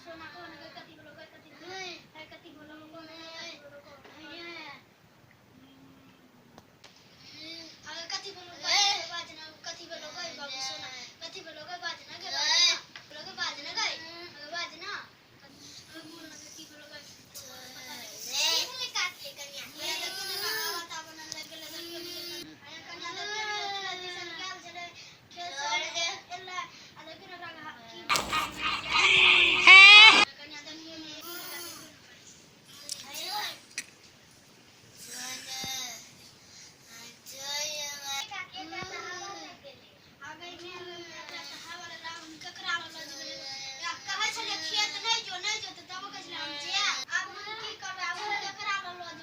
सोना को ना कथी बोलो कथी है कथी बोलो को ना कथी बोलो को अगर कथी बोलो बाजना कथी बोलो गई बाबू सोना कथी बोलो गई बाजना के बाजना बोलो के बाजना गई अगर बाजना अगर बोलो ना कथी बोलो गई पता नहीं काट ले कन्या देखो ना वातावरण लग गेल कन्या देखो ना गेल छले खेल सब एला आ देखो ना की कन्या देखियो ने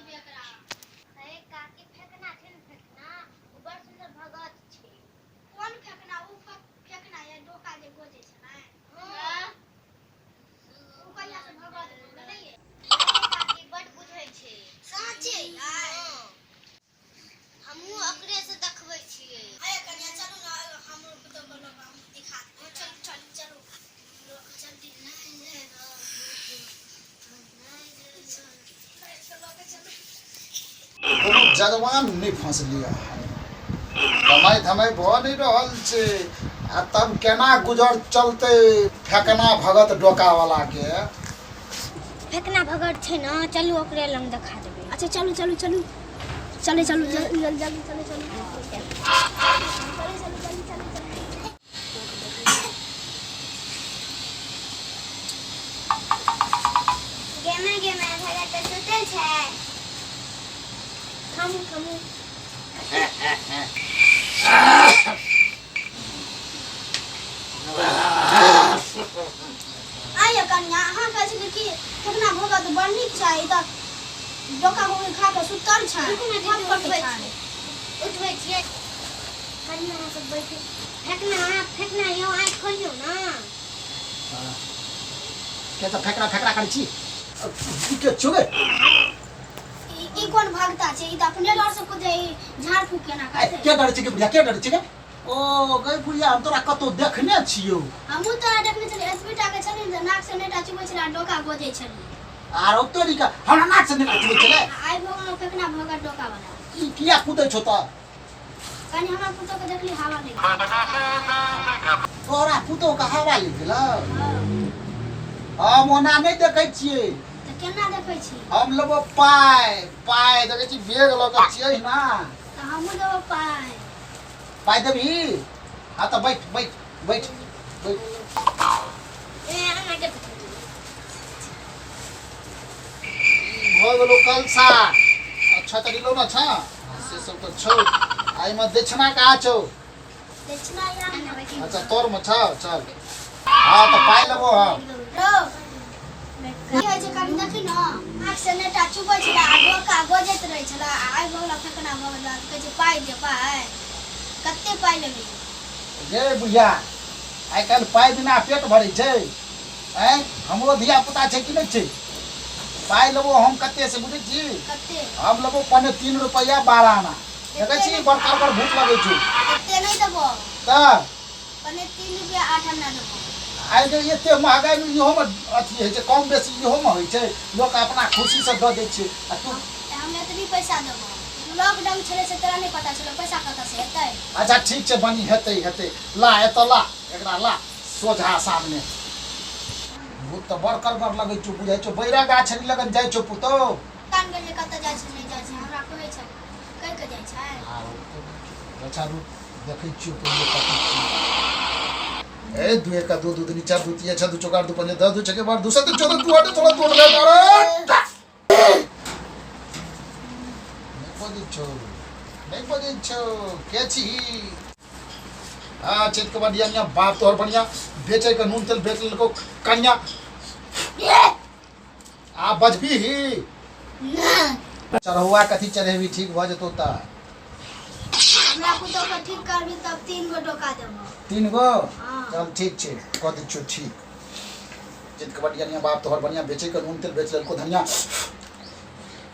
अरे काकी फेकना छै ने फेकना ओ बड़ सुन्दर भगत छै। कोन फेकना? उ फेकना या डोका जे गोजै छलै उ कहिया से भगत भऽ गेलै? काकी बड बुझै छै। साँचे यार। हमहूँ ओकरे से देखबै छियै। अरे कन्या चलू ना, हमरो पुतोह के लऽ कऽ हम दिखा देब। चलू चलू चलू जल्दी लऽ कऽ चलू। कोनो जगवान नहि फँसलियै कमाइ धमाइ भऽ नहि रहल छै आ तब केना गुजर चलतै फेकना भगत डोकावलाके? फेकना भगत छै ने, चलू ओकरे लग देखा देबै। अच्छा चलू चलू चलू चले चलू जल्दी जल्दी चले चलू चले चलू जल्दी चले चलू। गेमे गेमे भगत तऽ सुतल छै। थमू थमू। आइए कन्या, अहाँ कहै छलियै कि फेकना भगत बड़ नीक छै, ई तऽ डोका गोभी खा कऽ सुतल छै। रुकू ने दीदी, सब कटै उठबै छै। छियै उठबै छियै। कनिया अहाँ सब बैठू। फेकना फेकना यौ, आँखि खोलियौ ने। के तऽ फेकरा फेकरा करै छी? ई के छौ गे? ई कोन भगता छै? ई तऽ अपने डर से कुदै झाड़ फूक केना आइ करतै? के डरै छै गे बुढ़िया, के डरै छै गे? ओ गै बुढ़िया, हम तोरा कतौ देखने छियौ। हमहूँ तोरा देखने छलियै, एतबी टा के छलियै ने तऽ नाक से नेटा चुबै छलै आ डोका गोजै छलियै। आर तोरी के हमरा नाक से नेटा चुबै छलै? आ आइ भऽ गेलौ फेकना भगत डोका वाला। ई किया कुदै छौ तऽ? कनि हमरा पुतोह के देखली हवा लागि गेल। तोरा पुतोह के हवा लागि गेलौ? हँ। हम ओना नहि देखै छियै। तऽ केना देखै छी? हम लेबो पाइ पाइ। देखै छी बैग लऽ कऽ छियै ने। तऽ हमहूँ देबो पाइ। पाइ देबही? हँ तऽ बैठ बैठ बैठ बैठ। ए अहाँके भऽ गेलौ कलसा। अच्छा तऽ लो ने छा से सब तऽ छौ। आ एहिमे दक्षिणा कहाँ छौ? दक्षिणा या अच्छा तोर मे छौ। चल, हँ तऽ पाइ लेबो हम। रो की होइ छै कनि देखी ने, आँखि से नेटा चुबै छलै आ डोका गोजैत रहै छलै आ आइ भऽ गेल फेकना भऽ गेल तऽ कहै छै पाइ दे पाइ। कते पाइ लेबही? गे बुढ़िया, आइ काल्हि पाइ बिना पेट भरै छै? आँय, हमरो धिया पुता छै कि नहि छै? पाइ लेबो हम कते से बुझै छी? कते? हम लेबो 2.75 रुपैआ 12 आना। देखै छी बड़ करगर भूख लगै छौ। एते नहि देबो। तऽ 2.75 रुपैआ 8 आना देबो। आइ गे एते महगाइमे इहोमे अथी होइ छै, कम बेसी इहोमे होइ छै। लोक अपना खुशीसँ दऽ दै छै आ तू? तऽ हम एतबी पैसा देबो। लॉकडाउन छलै से तोरा नहि पता छलै, पैसा कतऽ से हेतै? अच्छा ठीक छै, बनी हेतै हेतै। ला एतऽ ला, एकरा ला सोझा सामने। भूत तऽ बड़ करगर लगै छौ, बुझाइ छौ बैरा गाछ लगन जाइ छौ पुतौ। कान गेल जे कतऽ जाइ छै नहि जाइ छै, हमरा कहै छै कहि कऽ जाइ छै। आरो अच्छा रुक, देखै छियौ पहिले कथी छियौ। ए दू एक दू, दू दूनी चार, दू तीन छह, दू चौका आठ, दू पंजे दस, दू छके बारह, दू सात 14, दू आठ 16, दू 18 18। नहि बजै छौ, नहि बजै छौ। के छी? हाँ चेत के बढ़िया निया बाप तोहर बढ़िया बेचे के नून तेल बेच लेलको कन्या। आ बजबी ही चढ़ौआ कथी चढ़ेबी? ठीक भऽ जेतौ तऽ। हमरा पुतोह के ठीक करबी तब 3 गो डोका देबो। 3 गो? हाँ। चल ठीक छै, कऽ दै छियौ ठीक। चेत के बढ़िया निया बाप तोहर बढ़िया बेचे के नून तेल बेच लेलको धनिया।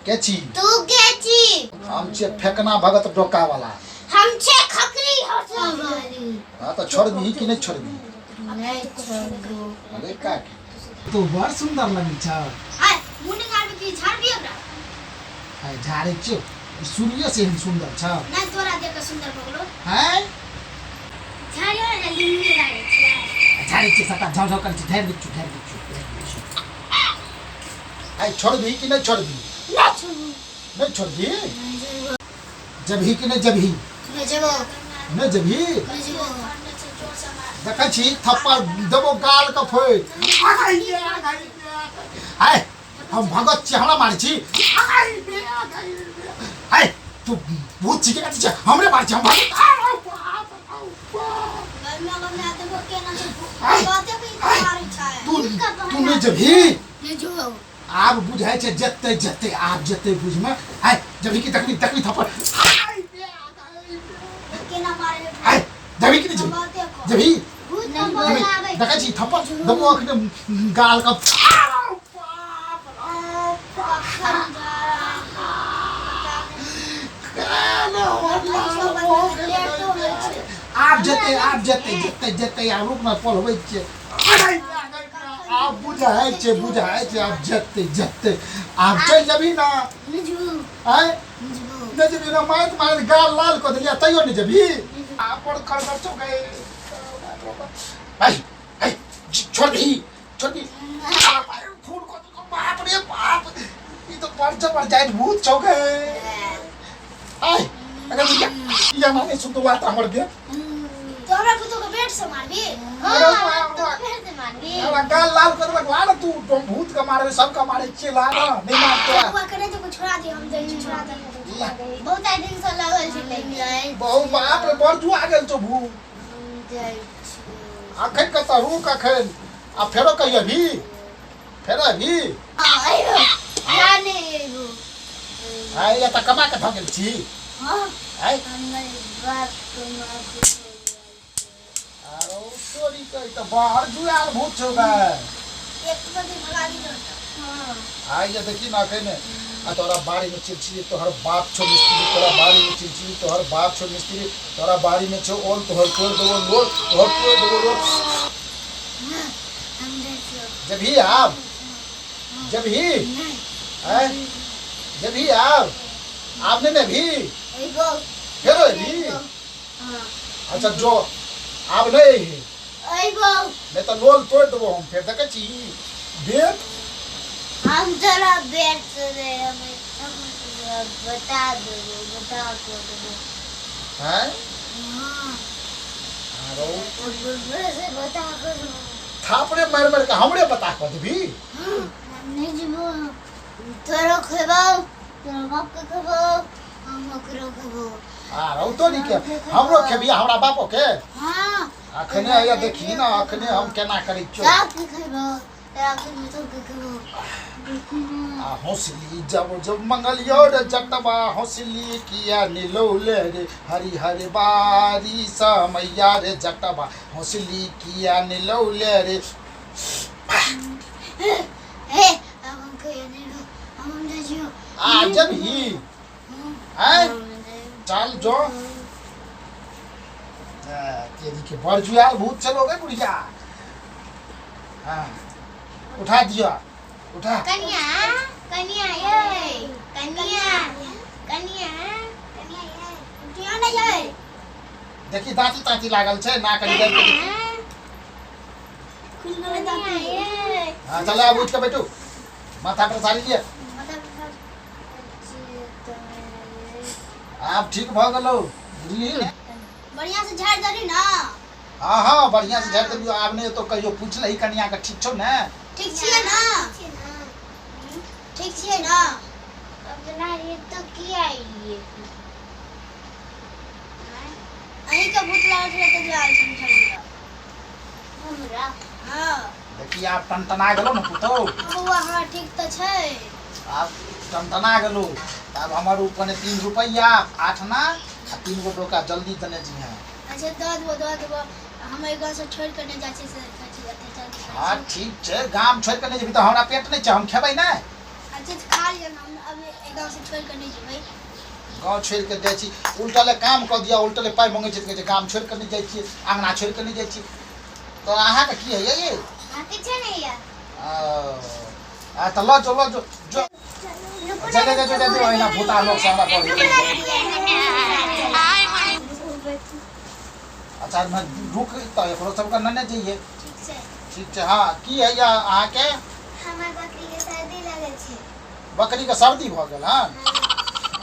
के छी? तू के छी? हम छियै फेकना भगत डोका वाला। हम छे खकरी हंसवाली। हाँ तऽ छोड़बही कि नहि छोड़बही? नहीं छोड़बो। अरे काकी तो बड़ सुंदर लगै छ। आय मुंह निकालबे कि झाड़बी ओकरा? आय झाड़ै छियौ, ई सूर्य से एहन सुंदर छ। नहि, तोरा देख के सुंदर भऽ गेलौ। हैं? झाड़ियो ने जल्दी मुँह झाड़ै छियै। झाड़ै छियै, सबटा झाँव झाँव करै छी। झाड़ि दै छियौ, झाड़ि दै छियौ, झाड़ि दै छियौ। आइ छोड़बही कि नहि छोड़बही? नहि छोड़ू। नहि छोड़बही? नहि जेबो। जबही कि नहि जबही? नहि जेबो। नहि जबही? नहि जेबो। देखै छी, थप्पड़ देबो गाल के फोड़ि। आय हम भगत छी, हमरा मारै छी? आय तू भूत छी के कथी छै, हमरे मारै छी? हम भगत। आउ, बाप, आउ, बाप। आय, आय, तू तू नहि जबही? नहि जेबो। आब बुझाइ छै जते जते आब जते बुझमे। आय जबही कि तखनी तखनी थप्पड़। आय जबही कि नहि जबही? जबही? भूत के बोलाबै। देखै छी, थप्पड़ देबो अखने गाल के। आब जेतै, आब जेतै, जेतै जेतै। आब रुक न, पढ़बै छियै। आब बुझाइ छै, बुझाइ छै, आब जेतै जेतै। आब चलि जेबही ने? नहि जेबो। आँय? नहि जेबो। नहि जेबही ने? मारैत मारैत गाल लाल कऽ देलियै, तैयो नहि जेबही? आ बड़ खड़खड़ छौ गै। आइ आइ छोड़ दही, छोड़ दही। खून कऽ देलकौ, बाप रे बाप, ई तऽ बड़ जबरदस्त भूत छौ गै। आइ अगर भैया ई हमरा नहि सुनतौ बात हमर गे। तोरा पुतो के बेट से मारबी? हाँ, अरे बाप रे। फेर से मारबी। हमरा गाल लाल कऽ देलक। ला ने तू, तुम भूत के मारबे, सबके मारै छियै। ला ने, नहि मारतै। बौआ के नहि तो छोड़ा दे, हम जाइ छी, छोड़ा दे। ला। बहुत दिन से लगल छलै। बहु बाप रे, बड़ जुआ गेल छौ भूत। जाइ छी। अखन कतऽ? रुक अखन। आ फेरो कहियो अभी, फेरो अभी। आइयो जाने एगो। आइ एतऽ कमा के धऽ गेल छी? हाँ। आइ हमर बाप कमा के। आरो तोरी के, ई तऽ बड़ जुआल भूत छौ गै। एक बजे भगा दी। हाँ। आइ ये देखी ना अखन। आ तोरा बाड़ी में चिड़चिड़ी, तोहर बाप छौ मिस्त्री। तोरा बाड़ी में चिड़चिड़ी, तोहर बाप छौ मिस्त्री। तोरा बाड़ी में छौ ओल, तोहर तोड़ देबो लोल, तोहर तोड़ देबो लोल। हम जाइ छियौ। जबही आब? जबही? नहि। आँय, जबही आब? आब नहि ने अभी? एगो। फेरो अभी? हाँ। अच्छा जो, आब नहि अइहे। एगो। नहि तऽ लोल तोड़ि देबो हम। फेर देखै छी बेट। हम तोरा बेट रे, हम बता देबो, बता के देबो। आँय? हाँ। आरो से बता के देबो। थापड़े मारि मारि के हमरे बता कऽ देबही? हम नहि जेबो। तोरो खेबो, तोरा बाप के खेबो, हम ओकरो खेबो। आरो तोरी के, हमरो खेबही, हमरा बापो के? हाँ। अखने हैया देखी ने, अखने हम केना करै छियौ। सबके खेबो, तोरा खेबो, सबके खेबो, देखी ने। आ हौसली जब जब मंगलियो रे जटवा, हौसली किया निलौले रे, हरि हरि बारी समैया रे जटवा, हौसली किया निलौले रे। हे, अब हम कहियो नहीं, हम जाइ छियौ। आ जब ही आय चल जो। तेरी के, बड़ जुआल भूत चलो गए बुढ़िया। हाँ, उठा दिया, उठा। कनिया, कनिया ये, कनिया, कनिया, कनिया ये। क्यों नहीं जाए? देखी, दाँती ताँती लागल छै नाक निकालि के देखी। खुल गेलै कनिया दाँती। ये। हाँ, चल आब उठि के बैठू, माथा पर साड़ी लिअ। आब ठीक भऽ गेलौ, बुझलिही ने? बढ़िया से झाड़ दही ना। हाँ हाँ, बढ़िया से झाड़ि देलियौ। आब नहि एतौ कहियो। पूछि लही कनिया के, ठीक छौ ने? ठीक छियै ना? ठीक छियै ना? अपना ये तो किया आइए? अहीं के भूत लागल छलै तऽ जे आयल छलै झाड़ दिअ। हमरा? हाँ। देखी, आब टनटना गेलौ ने पुतौ? बौआ, हाँ, ठीक तऽ छै। आब टनटना गेलौ। आब हमर ऊ पने 3 रुपैआ 8 आना आ 3 गो डोका जल्दी देने जिहे। अच्छा, दऽ देबो, दऽ देबो। हम एहि गाँव से छोड़ि कऽ नहि जाइ छी से कहै छी, एते जल्दी करै हाँ। छी। ठीक छै, गाम छोड़ि कऽ नहि जेबही तऽ हमरा पेट नहि छै? हम खेबै नहि? अच्छा, तऽ खा लिअ ने। हम अब एहि गाँव से छोड़ि कऽ नहि जेबै। गाँव छोड़ि कऽ जाइ छी, उल्टले काम कऽ दिअ, उल्टले पाइ मङ्गै छै तऽ कहै छै गाम छोड़ि कऽ नहि जाइ छियै, अङ्गना छोड़ि कऽ नहि जाइ छियै। तऽ अहाँके की होइए ये? अहाँ किछो नहीं है। आ तऽ लऽ जो लऽ जो जो जा जा जा जा जा ओहिना भूता लोक सब हमरा पड़ि अच्छा रुक तऽ एकरो सबके नेने जइए। ठीक छै। ठीक छै। हँ की होइए अहाँके? हमर बकरीके सर्दी लगल छै। बकरीके सर्दी भऽ गेल हन?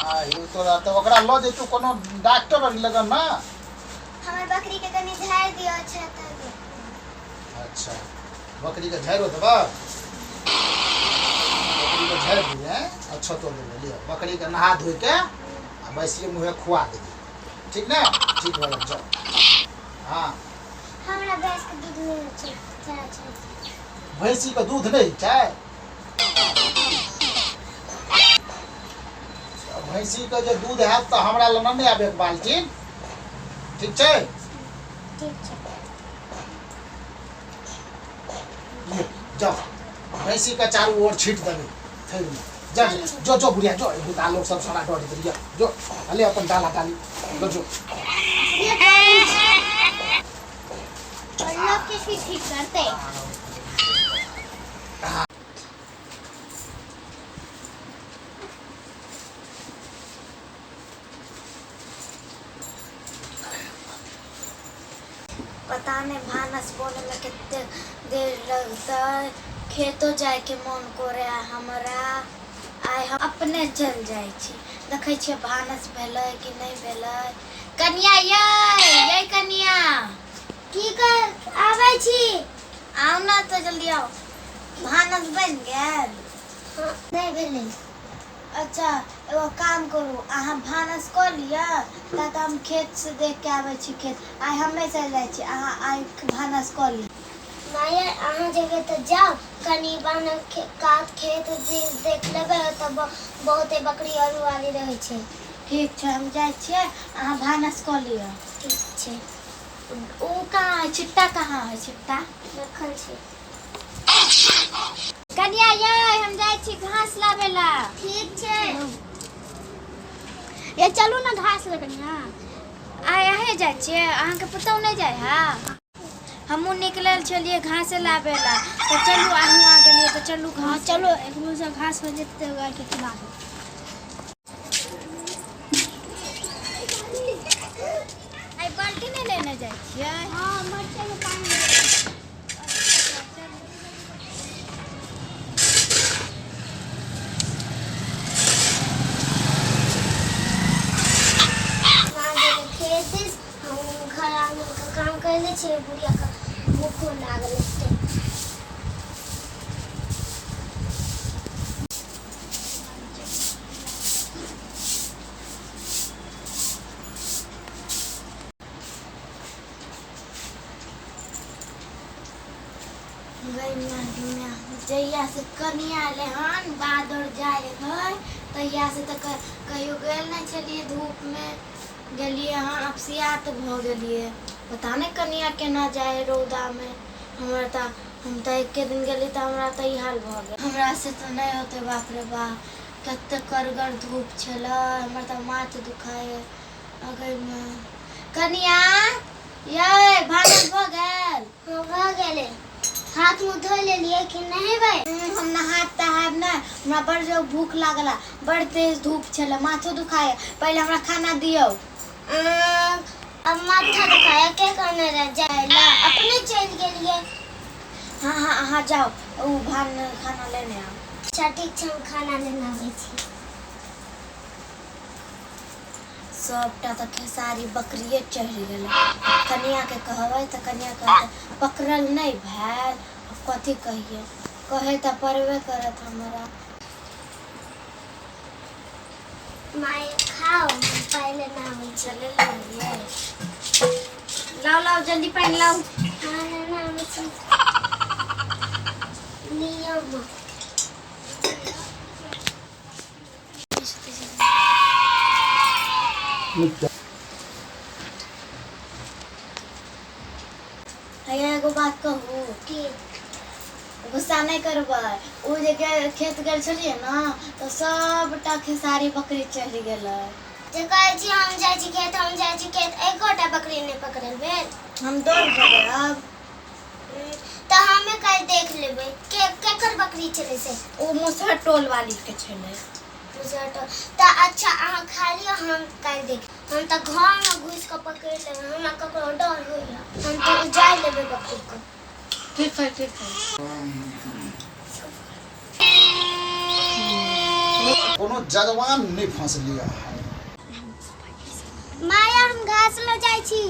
आ तोरा तऽ ओकरा लऽ जैतू कोनो डॉक्टर आर लगन ने। हमर बकरीके कनि झाड़ि दियौ। अच्छा तऽ अच्छा बकरीके झाड़िओ देबऽ? बकरीके झाड़ि दियै अच्छा तो देबै। लिअ बकरीके नहा धोइके आ बैसिए मुँहे खुआ देबै। ठीक ने? ठीक भऽ जायत जाउ। हँ हमरा भैंसके दूध नहि छै। अच्छा भैंसीके दूध नहि छै? भैंसीके जे दूध हैत तऽ हमरा लग नहि आबे एक बाल्टीन। ठीक छै? ठीक छै। जाओ भैंसी के चारू ओर छीट देबै थैरमे। जा जो जो बुढ़िया जो भूता लोग सब सारा डर देलिया जो हले अपन डाला डाली लो जो। लोग के भी ठीक करते। पता नहीं भानस बने में कितने देर लगतै। खेतो जायके मन करे हमरा। आइ हम अपने चल जाइ छी, देखै छियै भानस भेलै कि नहि भेलै। कनिया यै यै कनिया की कर आबै छी? आउ ने तऽ जल्दी आउ। भानस बनि गेल? नहि भेलै। अच्छा एगो काम करू, अहाँ भानस कऽ लिअ ता तऽ हम खेतसँ देख के आबै छी। खेत आइ हमे चलि जाइ छी, अहाँ आइ भानस कऽ लिअ। माया अहाँ जेबै तऽ जाउ, कनि बान्ह कात खेत दिस देख लेबै, ओतऽ बहुते बकरी आरू वाली रहै छै। ठीक छै हम जाइ छियै, अहाँ भानस कऽ लिअ। ठीक छै। ओ कहाँ है छिट्टा? कहाँ है छिट्टा? रखल छै। कनिया यै हम जाइ छी घास लाबै ला। ठीक छै। ये चलू ने घास ले कनिया। आइ अहें जाइ छियै? अहाँके पुतहु नहि जाइ है? हमहूँ निकलल छलियै घासे लाबै ला तऽ चलू अहूँ आ गेलियै तऽ चलू हाँ घास। चलो एक से घास हो जेतै गाय के खिला देबै। आइ बाल्टी नहि लेने जाइ छियै? हाँ मरचाइ में पानी। खेत दिस हम घर आंगन के काम कर लै छियै। बुढ़िया के भूखो लागल हेतै। जहिया से कनिया एलै हन बाध और जाइ है तहिया से तऽ कहियो गेल नहि छलियै। धूपमे गेलियै हन अपसियात भऽ गेलियै। पता नहि कनिया केना जाइ है रौदामे। हमरा तऽ हम तऽ एके दिन गेलियै तऽ हमरा तऽ ई हाल भऽ गेल। हमरा से तऽ नहि होतै। बाप रे बाप कते कड़गर धूप छलै, हमर तऽ माथ दुखाइ अगैमे। कनिया यै भानस भऽ गेल? हाँ भऽ गेलै। हाथ मुँह धो लेलियै कि नहेबै? हम नहायब तहायब नहि, हमरा बड़ जोर भूख लागल है, बड़ तेज धूप छलै, माथो दुखाय। पहिले हमरा खाना दियौ। अब माथा दुखाया के कहने रह जाय ला, अपने चलि गेलियै। हाँ हाँ अहाँ जाउ ओ भान खाना लेने आउ। अच्छा ठीक छै, हम खाना लेने आबै छी। सबटा तऽ खेसारी बकरिए चढ़ि गेलै। कनियाके कहबै तऽ कनिया कहतै पकड़ल नहि भेल। आब कथी कहियै, कहै तऽ पड़बे करत हमरा। माय खाओ, हम पानि लेने आबै छी। चले लेलियै। लाउ लाउ जल्दी पानि लाउ। हाँ लेने आबै छी। लियौ माँ। हैया एगो बात कहू? की? गुस्सा नहि करबै। ओ जे खेत गेल छलियै ने तऽ सबटा खेसारी बकरी चढ़ि गेलै। जे कहै छी हम जाइ छी खेत, हम जाइ छी खेत, एकोटा बकरी नहि पकड़ल भेल। हम दौड़ देबै आब। तऽ हमे काल्हि देख लेबै के बकरी छलै से? ओ मुसहर टोल वाली के छलै। मुसहर टोल तऽ अच्छा, अहाँ खा लिअ, हम काल्हि देख। हम तऽ घरमे घुसि कऽ पकड़ि लेबै, हमरा ककरो डर होइए? हम तऽ उजाड़ि लेबै बकरीके। ठीक है, ठीक है। कोनो जजवान नहि फँसलियै अहाँ। माया, हम घास लऽ जाइ छी।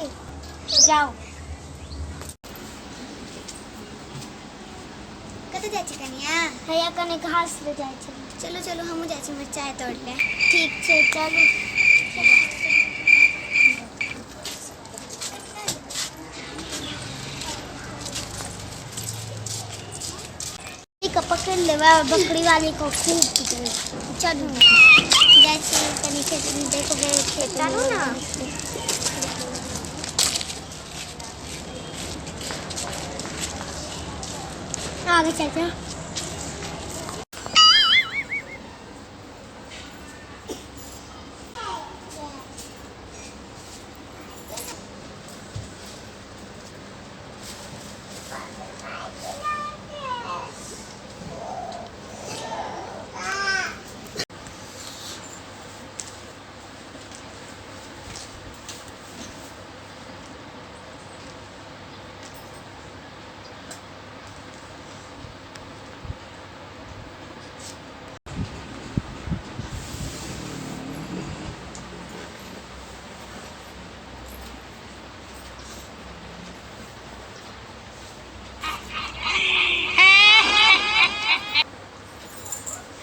जाउ। कतऽ जाइ छी कनिया? हैया कनि घास लऽ जाइ छी। चलू चलू, हमहूँ जाइ छी मिरचाइ तोड़ ले। ठीक छै, चलू। के पकड़ि लेबै आ बकरी वाली को खूब पिटबै। चलू, जाइ छी कनि खेत देखबै खेत। चलू ने। आगे चलते।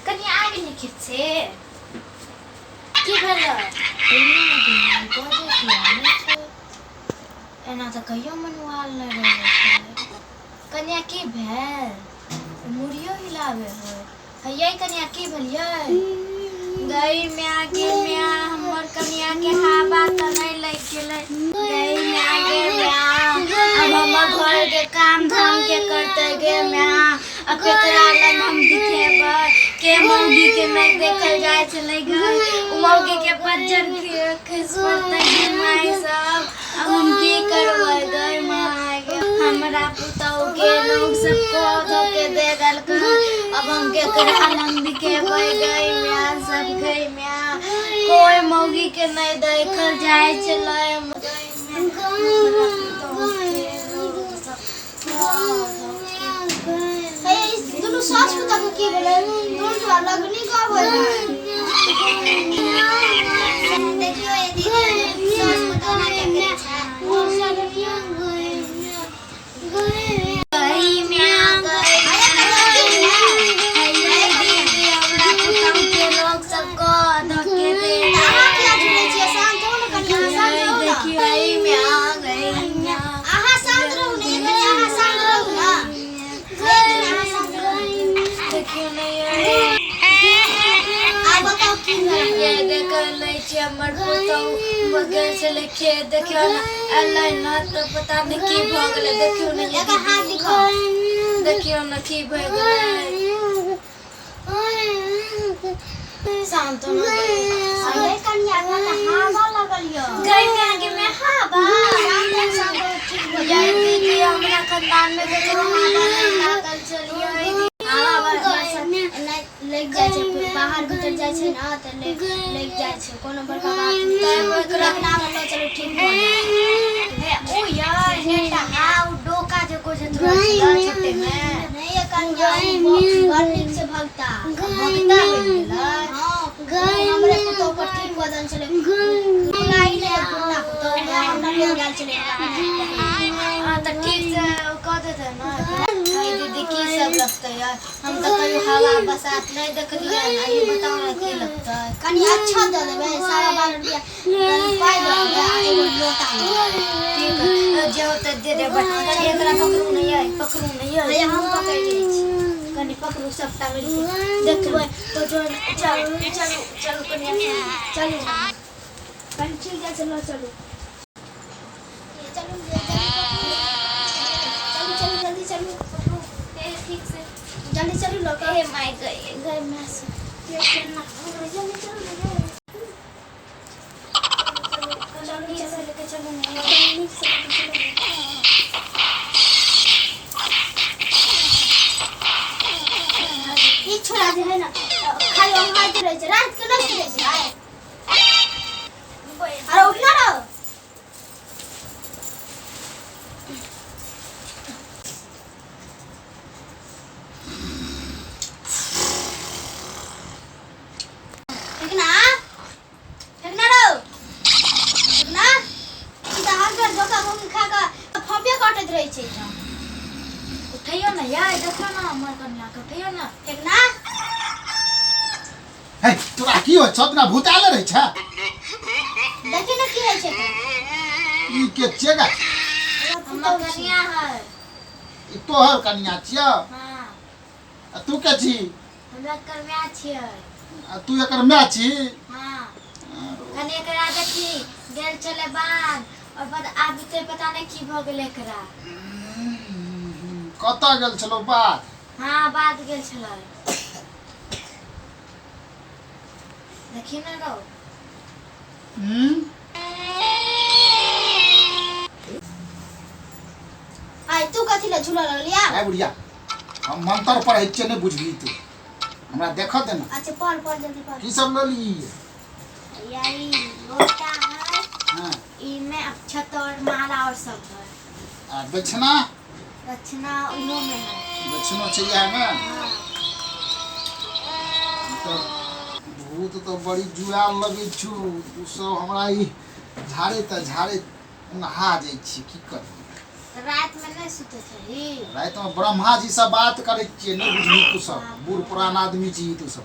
कनि आबि नहि खेत से की भेलै? एना तऽ कहियो मनुआल नहि रहै छलै। कनिया, की भेल? मुड़ियो हिलाबै है। हैयै कनिया, की भेलियै? गई म्या गे म्या, हमर कनिया के हवा तऽ नहि लागि गेलै। गई म्या गे म्या, अब हमर घर के काम धाम के करतै? गे म्या, अब केकरा लग हम दिखेबै? के मौगी के नहि देखल जाइ छलै गे, उ मौगी के पज्जर खसि पड़तै। गे माय सब, अब हम की करबै? गई माय गे, हमरा पुतहु के लोग सब कह धऽ के दे देलकै, अब हम केकरा लग दिखेबै? गई म्या सब, गई म्या, कोई मौगी के नहि देखल जाइ छलै। गई म्या, हमरा पुतहु के लोग सब कह धऽ के। हे, दुनू सास पुतहु के की भेलै? दुनू तो लगनी गाबै है। देखियो ये दीदी, सास पुतहु नाटक करै छै। गई म्या, गई। हैयै दीदी, हमरा पुतहु के लोग सब कह धऽ के दे। अहाँ किया झुलै छियै? शांत हो ने कनि, अहाँ शांत रहू ने। देखियौ, गई म्या, गई म्या। अहाँ शांत रहू ने एक कनि, अहाँ शांत रहू ने एक कनि, अहाँ शांत रहू। देखियौ ने यै। आब बताउ की भेल? ये देख लै छी, हमर पुतहु गेल छलै खेत, देखियौ ने, एलै ने तऽ पता नहि की भऽ गेलै। देखियौ ने ये। एकर हाथ दीदी, दिखाउ। देखियौ ने की भऽ गेलै। शांत हो ने। अरे कनिया, तऽ हवा लगल यऽ। गई म्या गे म्या, हवा। शांत रहू, शांत रहू, ठीक भऽ ये जायत। दीदी, हमरा खानदान में ककरो हवा नहि लागल छलियै। हवा बरसात लागि जाइ छै, फिर बाहर भीतर जाइ छै ने तऽ लागि जाइ छै, कोनो बड़का बात नहि। तब एकरा अपना लऽ चलू, ठीक भऽ जायत। हे, ओ यार नेटा, आ ओ डोका जे को जे छोटे में। नहि ये कनिया, ओ बड़ नीक छै भगता। भगता बनि गेलै? हँ, हमरे पुतहु पर ठीक कऽ देने छलै। बुलाई नहि गुन्डा पुतहु, वएह हमरा लग गेल छलै। हाँ, तऽ ठीक से कऽ देतै ने। हे दीदी, की सब लगतै यार? हम तऽ कहियो हवा बसात नहि देखलियै। अहीं बताउ ने, की लगतै? कनि अच्छा दऽ देबै, 12.5 रुपया कनि पाइ दऽ देबै आ एगो लोटा दऽ देबै। ठीक है, जे होतै दे देबै। कनि एकरा पकड़ू ने यै, पकड़ू ने यै। हैया, हम पकड़ि लै छी। कनि पकड़ू, सबटा मिलके देखबै तो जो। चलू चलू चलू कनिया, चलू। कनि ठीक जाइ छै, लऽ चलू। चलू जल्दी, चलू चलू, जल्दी चलू। पकड़ू हे, ठीक से। जल्दी चलू लऽ कऽ। हे my, गई गई मैं से। जल्दी चलू ने। चलू, नीक से लेके चलू ने। नीक से लेके चलू ने। छै, रात के नहि सुतै छै। अरे उठना रहो। फेकना, फेकना रहो, फेकना। ई तऽ हर बेर धोखा धोखी खा कऽ फफे कटैत रहै छै। ई तऽ उठैयो ने यार, देखो ना हमर कन्या के, उठैयो ना। फेकना। हे, तोरा की होइ छौ? तोरा भूत आयल रहै छै? देखी ने की होइ छै तऽ। ई के छियै गे? हमर कन्या है। ई तोहर कनिया छियौ? हाँ। आ तू के छी? हमरा कन्या छियै। आ तू एकर माय छी? हाँ। कनि एकरा देखी, गेल छलै बाध और बाद आबिते पता नहि की भऽ गेलै एकरा। कतऽ गेल छलौ बाध? हाँ, बाध गेल छलै। देखी ने रौ। हम्म। आइ तू कथी लए झूला लगलिया? ए बुढ़िया, हम मंत्र पढ़ै छियै, नहि बुझबही तू। हमरा देखऽ दे ने। अच्छा, पढ़ पढ़, जल्दी पढ़। की सब लऽ ली? यही लोटा है। हाँ। इमे अक्षत और माला और सब है। आ दक्षिणा? दक्षिणा उहो में है। दक्षिणो छै इएहमे? हाँ। तऽ भूत तऽ बड़ी जुआल लगै छौ तू सब। हमरा ई झाड़े तऽ झाड़े नहा जाइ छी, की करबै? तऽ रातिमे नहि सुतै छही? रातिमे ब्रह्मा जी से बात करै छियै, नहि बुझही तू सब। बूढ़ पुरान आदमी छी तू सब।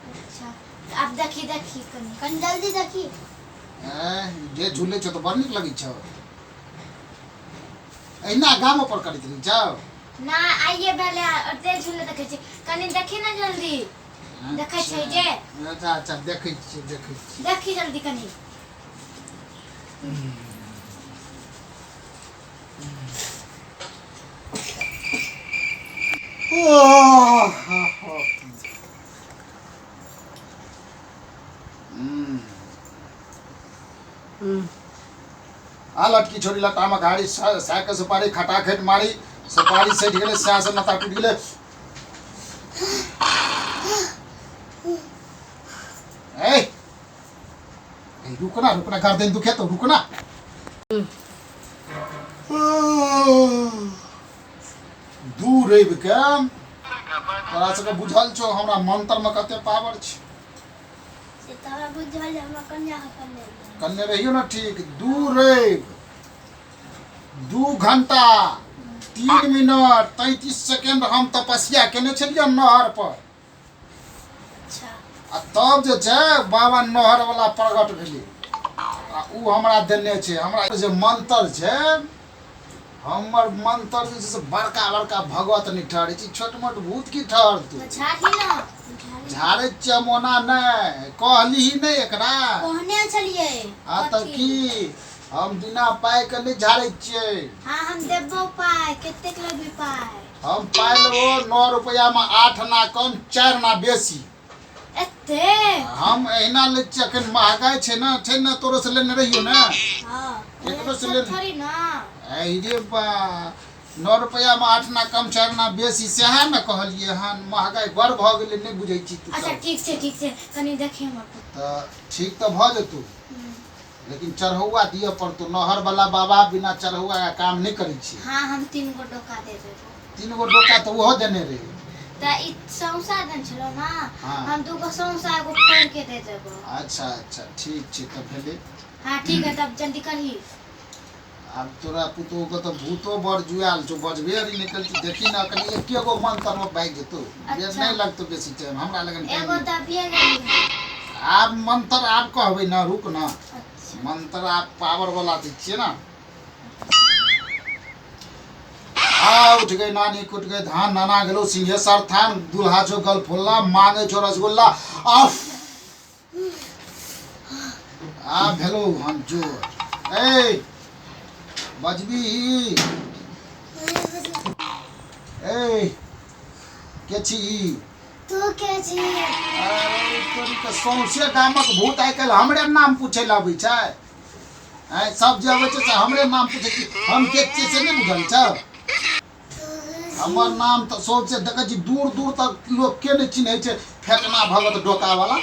अच्छा, तऽ आब देखी देखी कनि। कनि जल्दी देखी। एँ, जे झूलै छौ तऽ बड़ नीक लगै छौ। अहिना गामो पर करैत रहै छौ? ना, आइए भेलै। ओते झूले देखै छी, कनि देखी ने जल्दी। देखै छै जे। अच्छा अच्छा, देखै छियै, देखै छियै। देखी जल्दी कनि। ओह, हा, हा। हम्म। आ लटकी छोड़ी लटामे घाड़ी, सैके सुपारी खटाखट मारी, सुपारी सटि गेलै, सएह से लता टूटि गेलै। ए ए, रुकना रुकना, गर्दन दुखे तो रुकना। दू रवि के तोरा सबके बुझल छौ हमरा मंत्र में कते पावर छै? से तऽ हमरा बुझल जे हमरा कन्या के कन्या। कन्ने रहियो ना। ठीक, 2 रवि 2 घंटा 3 मिनट 33 सेकेंड हम तपस्या केने छलियै नहर पर। अच्छा। आ तब जे छै बाबा नहर वाला प्रगट भेलै आ उ हमरा देने छै। हमरा जे मंत्र छै, हमर मंत्र जे छै से बड़का बड़का भगवत नहि ठहरै छै, छोट मोट भूत की ठहरतौ? तऽ झाड़ी ना। झाड़ै छियै हम ओना नहि कहलिही नहि एकरा। कहने छलियै। आ तऽ की हम बिना पाइके नहि झाड़ै छियै? हाँ, हम देबो पाइ। कतेक लेबही पाइ? हम पाइ लेबो 9 रुपैआमे 8 आना कम, 4 आना बेसी। एते? हम एहिना लै छियै, एखन महगाइ छै ने, छै ने? तोरो से लेने रहियौ ने? हाँ। एकरो से लेने। थोड़ी ना। अरे बा, 9 रुपैआमे 8 आना कम, 4 आना बेसी, सएह ने कहलियै हन। महगाइ बड़ भऽ गेलै, नहि बुझै छी तू अच्छा। सब। ठीक छै, ठीक छै, कनि देखी हमर पुत। तऽ ठीक तऽ भऽ जेतौ, लेकिन चढ़ौआ दिअ पड़तौ। नहर वाला बाबा बिना चढ़ौआ के काम नहि करै छै। हाँ, हम तीन गो डोका दे देबो। तीन गो डोका तऽ ओहो देने रहै। तऽ ई सौंसा देने छलौ ना? हाँ। हम दू गो सौंसा, एगो फोड़ के दे देबो। अच्छा अच्छा, ठीक छै, तऽ भेलै। हाँ, ठीक है, तब जल्दी करही। आब तोरा पुतोहु के तऽ भूतो बड़ जुआयल छौ, बजबे अरी निकल छौ। देखी ने, कनि एके गो मंत्र मे भागि जेतौ। बेर अच्छा। नहि लगतौ बेसी टाइम हमरा लगन टाइम एगो नहि। तऽ अभिये गेली। आब मंत्र आब कहबै ने, रुक ने। अच्छा। मंत्र आब पावर वाला दै छियै ने। आ उठ गई नानी, कुट गई धान, नाना गेलो सिंहेश्वर थान, दुल्हा छो गलफुल्ला, मांगे छो रसगुल्ला। आफ आ भेलो हम जोर। ए बजबी? ए, के छी ई? तू के छी? अरे तोरी के, सौंसे गामक भूत आइ काल्हि हमरे नाम पूछै लए अबै छै। आँय, सब जे अबै छै से हमरे नाम पूछै छी। हम के छियै से नहि बुझल छौ? हमर नाम तऽ सबसे देखै छी दूर दूर तक लोक के नहि चिन्है छै फेकना भगत डोका वाला।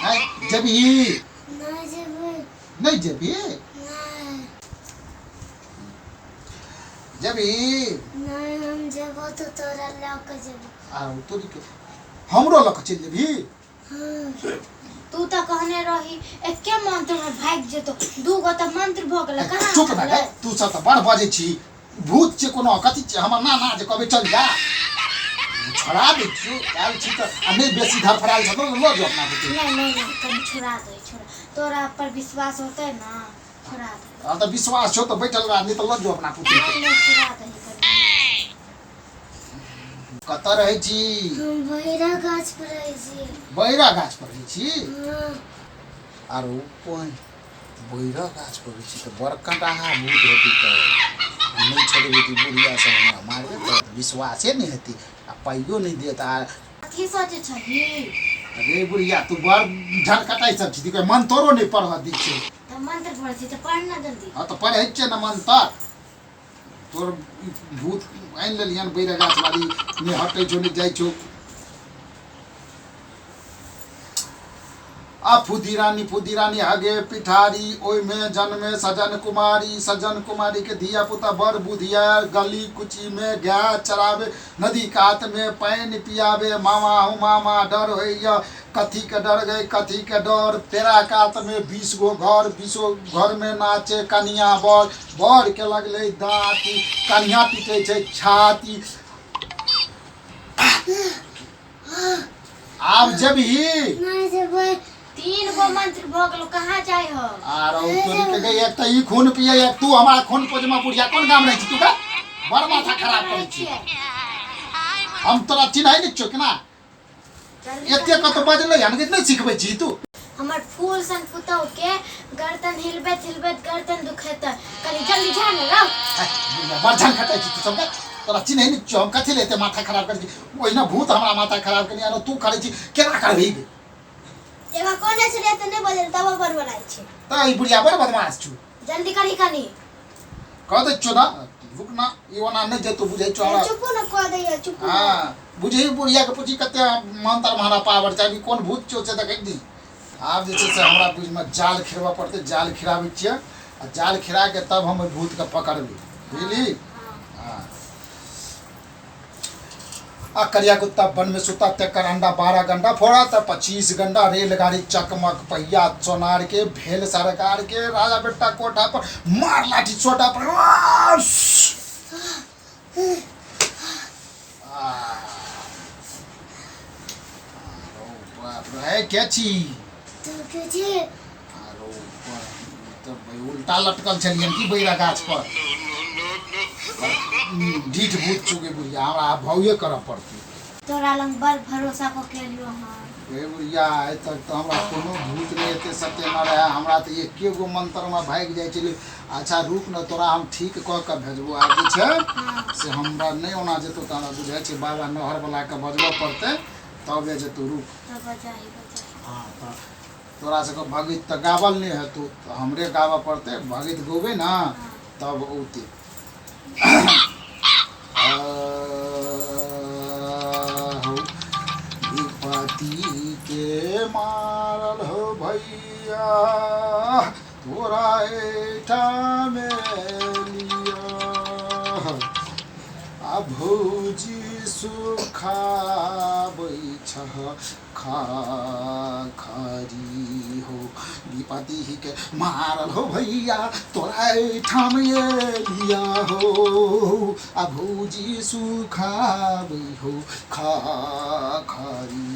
आँय, जेबही? नहि जेबै। नहि जेबही? नहि। जेबही? नहि, हम जेबो तऽ तोरा लऽ कऽ जेबो। आ तोरी के हमरो लऽ कऽ चलि जेबही? हाँ। तू तऽ कहने रही एके मंत्र में भागि जेतो, दू गो तऽ मंत्र भऽ गेलै, कहाँ चुप ना भागलै? गे, तू सब तऽ बड़ बजै छी। भूत छै कोनो कथी छै? हमर नाना जे कहबै चल जा, छोड़ा दै छियौ। आयल छी तऽ आ नहि बेसी धड़फड़ायल छौ तऽ लऽ जो अपना बुते। नहीं नहीं नहीं, कनि छोड़ा दे, छोड़ा। तोरा पर विश्वास होतै ना, छोड़ा दे। आ तऽ विश्वास छौ तऽ बैठल रह, नहि तऽ लऽ जो अपना पुते। नहीं नहीं, छोड़ा दे कनि। कतऽ रहै छी? हम बहिरा गाछ पर रहै छी। बैरा गाछ पर रहै छी? हाँ। आरो पानि बैरा गाछ पर रहै छी तऽ बड़ कंटाहा भूत हेतै। तऽ नहि छोड़बै तऽ बुढ़िया सब हमरा मारबे करत, विश्वासे नहि हेतै आ पाइयो नहि देत। आ कथी सोचै छही? अरे बुढ़िया, तू बड़ झटकटाइ सब छी, मन तोरो नहि पढ़ऽ दै छै। तऽ मंत्र पढ़ै छी तऽ पढ़ ना जल्दी। हँ तऽ पढ़ै छियै ने मंत्र। तोर ई भूत आनि लेलियन बैरा गाछ वाली, नहि हटै छौ नहि जाइ छौ। आ फुदी रानी, फुदी रानी हगे पिठारी, ओहिमे जन्मे सजन कुमारी। सजन कुमारी के धिया पुता बड़ बुधियार, गली कुची में गाय चरावे, नदी कात में पानि पियावे। मामा हो मामा, डर होइया। कथी के डर गए, कथी के डर? पेरा कात में 20 गो घर, बीसो घर में नाचे कनिया बर। बर के लगलै दाँती, कनिया पीटै छै छाती। आब जेबही? नहि जेबै। तीन गो मंत्र भऽ गेलो, कहाँ जाइ हो? आरो तोरी के गई, एक तऽ ई खून पिए, एक तू हमरा खून पोजमा। बुढ़िया, कोन गाम रहै छी तू गे? बड़ माथा खराब करै छी। हम तोरा चिन्है नहि छियौ केना? जल्दी। एते कतौ बजलै हन कि नहि सिखबै छी तू? हमर फूल सन पुतहु के गर्दन हिलबैत हिलबैत गर्दन दुखेतै, कनि जल्दी जा ने रह। बुढ़िया, बड़ झंखटै छी तू सबके। तोरा चिन्है नहि छियौ हम, कथी ले एते माथा खराब करै छी? ओहिना भूत हमरा माथा खराब केने आरो तू करै छी, केना करबही गे? जगह कोने छलै तऽ नहि बजल, तब बड़बड़ाइ छै। तऽ ई बुढ़िया बड़ बदमाश छौ। जल्दी करी कनि। कह दै छियौ ना, रुक ना, ई ओना नहि जेतौ, बुझै छियौ हमरा। चुपो ने कऽ दैया, चुपो। हँ, बुझही बुढ़ियाके पूछी कते मंत्र हमरा पावर छै। अभी कोन भूत छौ से देखै दी। आब जे छै से हमरा बुझमे जाल खिरबऽ पड़तै। जाल खिराबै छियै आ जाल खिरा के तब हम ओहि भूतके पकड़बै, बुझली? हँ। आ करिया कुत्ता वन में सुता, तेकर अंडा 12 गंडा, फोड़ा त 25 गंडा। रेलगाड़ी चकमक पहिया सोनार के, भेल सरकार के राजा बेटा कोठा पर, मार लाठी सोटा पर। बाप रे, के छी? तू के छी? आरो तऽ उल्टा लटकल छलियन की बैरा गाछ पर? ढीठ भूत चुके बुढ़िया, हमरा आब भावे करऽ पड़तै। तोरा लग बड़ भरोसा कऽ के एलियो हँ। हे बुढ़िया, आइ तक तऽ हमरा कोनो भूत नहि एते सतेने रहए। हमरा तऽ एके गो मंत्रमे भागि जाइ छलै। अच्छा रुक ने, तोरा हम ठीक कऽ के भेजबो। आब जे छै से हमरा नहि ओना जेतौ तऽ हमरा बुझाइ छै बाबा नहरवलाके बजबऽ पड़तै, तबे जेतौ। रुक। तऽ बजाही, बजाही। हँ, तऽ तोरा सबके भगत तऽ गावल नहि हेतौ तऽ हमरे गाबऽ पड़तै। भगत गौबै ने तब औतै। हौ विपत्ति के मारल हो भैया, तोरा एहिठाम लिया। आ भौजी सुखाबै छह खरी हो, विपत्ति के मारल हो भैया, तोरा एहिठाम एलिया हो। आ भौजी सुखाबै हो खरी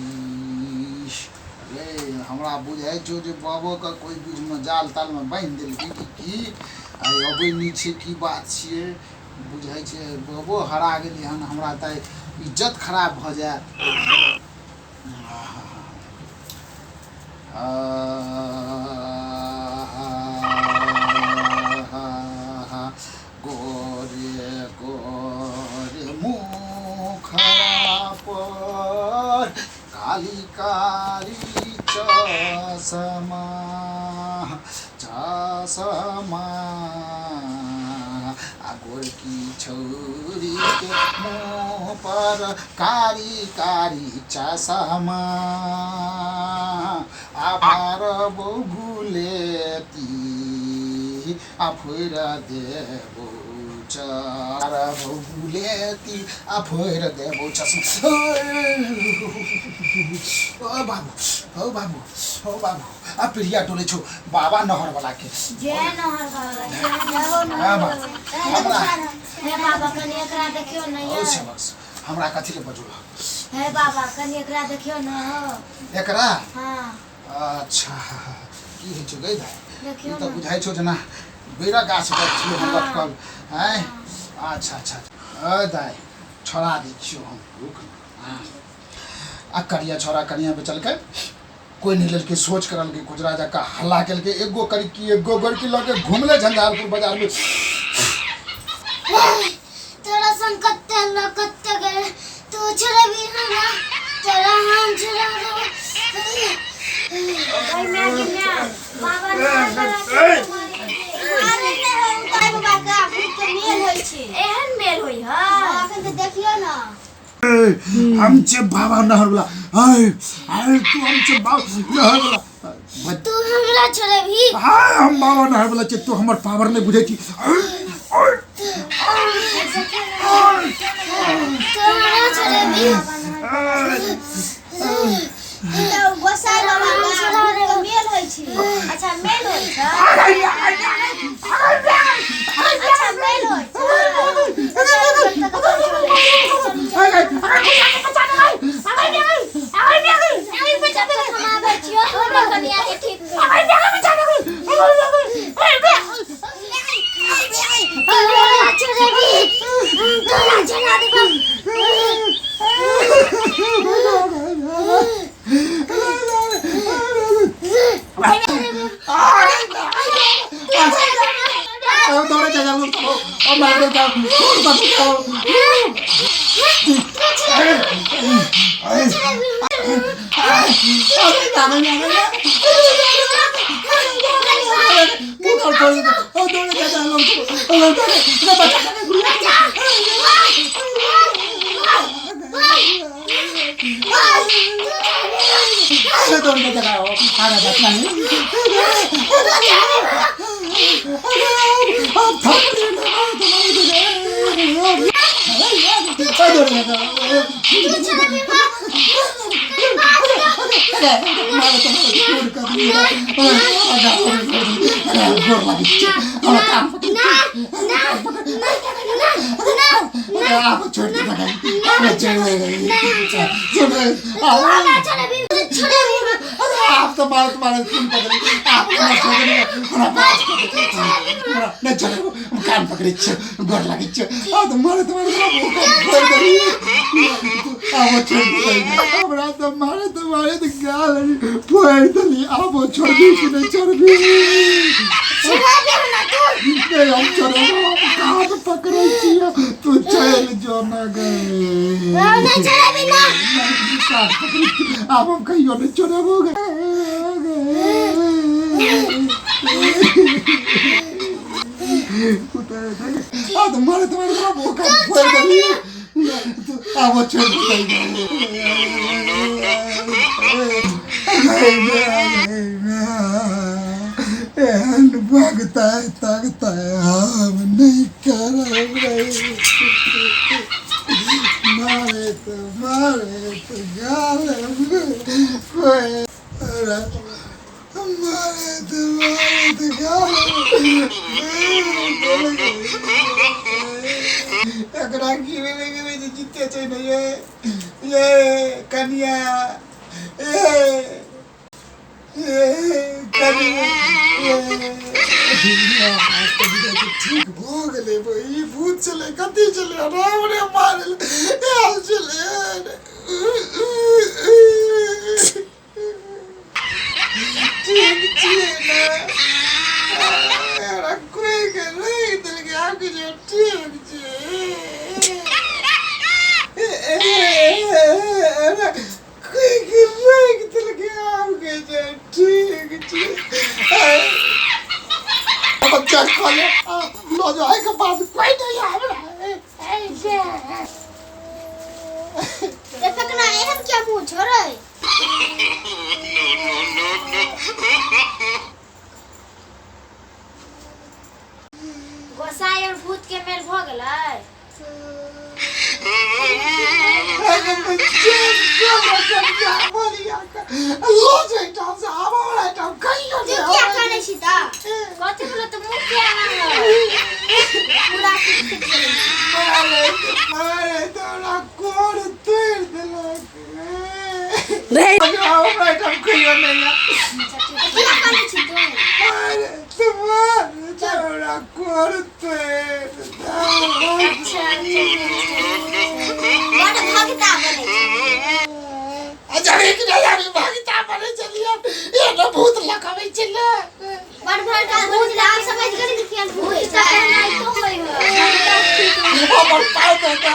रे। हमरा बुझाइ छौ जे बाबोके कोइ बुझमे जाल तालमे बान्हि देलकै कि की, आइ अबै नहि छै, की बात छियै? बुझाइ छै बाबो हरा गेलै हन। हमरा तऽ इज्जत खराब भऽ जायत। गोरे गोरे मुखड़ा पर काली काली चश्मा, चश्मा। आ गोरकी छौरी के मुँह पर कारी कारी चश्मा आ मारबो गुलेती आ फोड़ि देबो मारबो गुलेती आ फोड़ि देबो चश्मा। ओ बाबू, ओ बाबू, ओ बाबू, आ प्रिया डोलै छौ बाबा नहर वाला के। जय नहर बाबा, जय नहर। हाँ बाबा, हमरा हे बाबा, कनि एकरा देखियौ ने। ओ यै सेवक, हमरा कथी ले बजौलक? हे बाबा, कनि एकरा देखियौ ने हो। एकरा? हाँ। अच्छा, की होइ छौ गै दाइ? ई देखियौ तऽ ने। बुझाइ छौ जेना बेरा गाछ पर छियौ हम लटकल। आँय, अच्छा अच्छा, अ दाइ, छोड़ा दै छियौ हम, रुक। हाँ, आ करिया छोड़ा कनिया बेचलकै, कोइ नहि लेलकै। सोच करलकै गुजरा जकाँ हल्ला केलकै, एगो कड़की एगो गोरकी लऽ के घुमले झंझारपुर बाजारमे। तोरा संग कते लोग कते गेल, तू छोड़बी हमरा? तोरा हम छोड़ा देबो। गई my गे my, बाबा नहर वाला के मारे। मारे नहि हो दाइ, बाबा के भूत के मेल होइ छै। एहन मेल होइ है? हँ, अखन तऽ देखियौ ने। हम छे बाबा नहर वाला। आय आय तू, हम छे बाबा नहर वाला। तू हमरा छोड़बही? हाय, हम बाबा नहर वाला छे, तू हमर पावर नहि बुझै छी। तू हमरा छोड़बही? गोसाई बाबा के भूत के मेल होइ छै। अच्छा, मेल होइ छै? अच्छा, मेल होइ छै। हम आबै छियौ, हमरा कनिया के ठीक कर। तू हमरा छोड़बही? तोरा छोड़ा देबो। दौड़े जा जा लोग, ओ मार दे जा, छोड़ दे जाओ। आप तो मारो, तुम्हारे खून पकड़े आप हमरा नहीं चले, कान पकड़े गोर लागे। आ तो मारे तुम्हारे आबो छोड़ दे हमरा, तो मारे तुम्हारे तो गाल फोड़ देली। आबो छोड़बी कि नहीं छोड़बी? नहीं, हम छोड़बो, कान पकड़ै छियो, तू चल जो ना गए। नहीं छोड़बी ना? कान पकड़ै, आब हम कहियो नहीं छोड़बो गे। आ तो मारे तुम्हारे बोका फोड़ देली, आबो छोड़ दे। एहन भगता तगता हम नहीं करब रे। मारे तो मारे तो गाल मारे तो मारे तो गाल। एकरा की भेलै जे जीते छै ने ये? ये कनिया, ए ए कनिया, ए ठीक भऽ गेलै। ई भूत छलै, कथी छलै? राम रे, मारल आयल छलै। ठीक छियै ने? हमरा कोइ के रोकि देलकै, आब कि ठीक छियै? हमरा कोइ के रोकि देलकै, आब के ठीक छियै? बच्चा कहले लऽ जाओ, एहिके बाद कोइ नहीं। मुँह छोड़े। गोसाई और भूत के मेल भऽ गेलै। तू किया कानै छी तऽ? कथी बोलो तऽ मुँह किया रंगल? पूरा कुछ किया कानै छी तू? अच्छा अच्छा। बड़ भगता बनै छै। भूत लगाबै छलै। बड़ भगता बनै छै, आब समझ गेली कि केहन भूत भूत तऽ एनाहितो होइ है। हमर पाय दे दे।